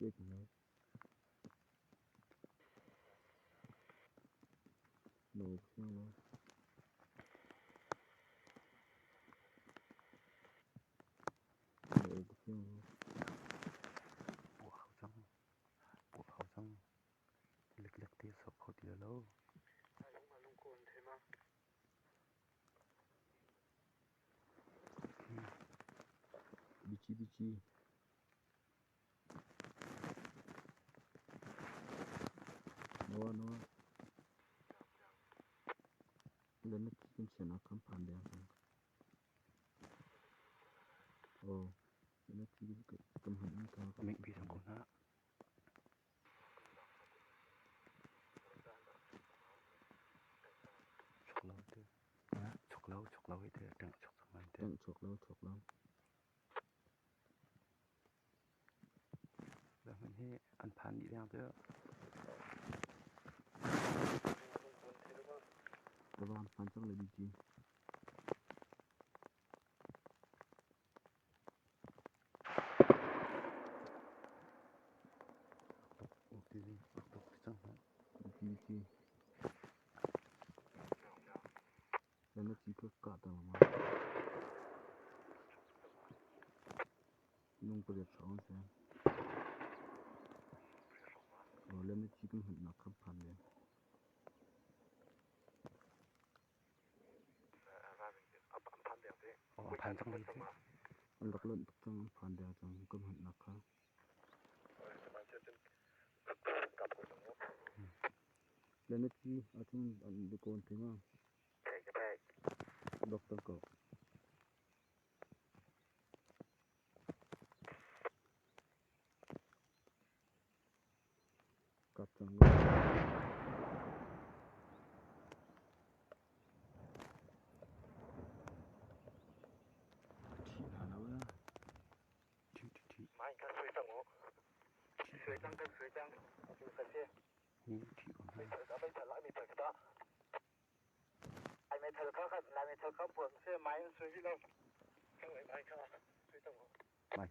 Puah hau cang. Puah hau cang. Leklek te sok kho ti lo. Bici bici. Nawa nawa. Lana chicken chana kam phan deng cang. Oh, lana chicken kam han in ka. Mik bi sang ko na. Chok lo te. Chok lo, chok lo te. Teng chok chok te. Teng chok lo, chok lo. Hman hi an phan dih deng cu. Ram phan cang le biki. Biki. Lana chi ka ka ta ma. Nung pariat hrawng a si. Lana chi kan hmannak kha phan ve. Phan cang lai cu. An rak lonh tuk cang, an phan deng cang kan hmannak kha. Lana chi ahcun an kawn te ma. Doctor ko. Kap cang lo. Thi hna lo la. Thi thi thi. Hi thi ko hna. Mai.